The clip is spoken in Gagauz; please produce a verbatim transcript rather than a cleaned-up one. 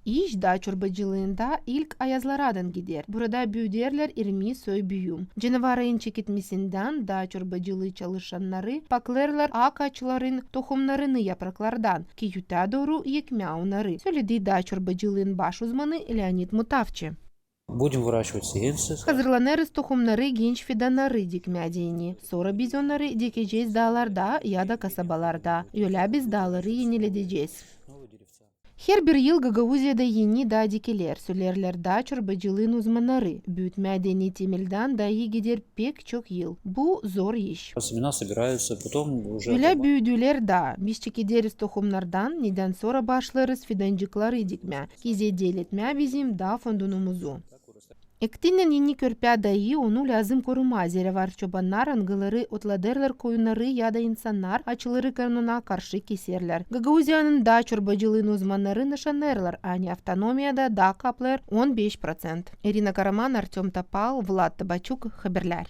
İş daa çorbacılıında ilk ayazlaradan gider. Burada büüderlär irmi soy büüm. Canavarın çeketmesindän daa çorbacılıı çalışannarı paklêêrlar ak aaçların tohumnarını yapraklardan, ki yuta dooru ekmää onnarı, söledi daa çorbacılıın baş uzmanı Leonid Mutavçı. Будем выращивать сеянцы. Hazırlanêrız tohumnarı, genç fidannarı dikmää deyni. Sora biz onnarı dikecez daalarda ya da kasabalarda. Ölä biz daaları eniledecez. Herbir yıl Gagauziyada eni daa dikeler, söleerlär daa çorbacılıın uzmannarı. Büütmää deyni temeldän dahi gider pek çok yıl. Bu zor iş. Семена собираются, потом уже... Ölä büüdülär daa. Biz çekederiz tohumnardan, nedän sora başlêêrız fidancıkları dikmää, ki zedeletmää bizim daa fondunumuzu. Ektinnän eni körpää dahi onu lääzım korumaa, zerä var çobannar, angıları otladêrlar koyunnarı ya da insannar aaçları karnına karşı keserlär. Gagauziyanın daa çorbacılıın uzmannarı nışannêêrlar, ani avtonomiyada daa kaplêêr on beş proţent. İrina Karaman, Artёm Topal, Vlad Tabaçuk, Haberlär.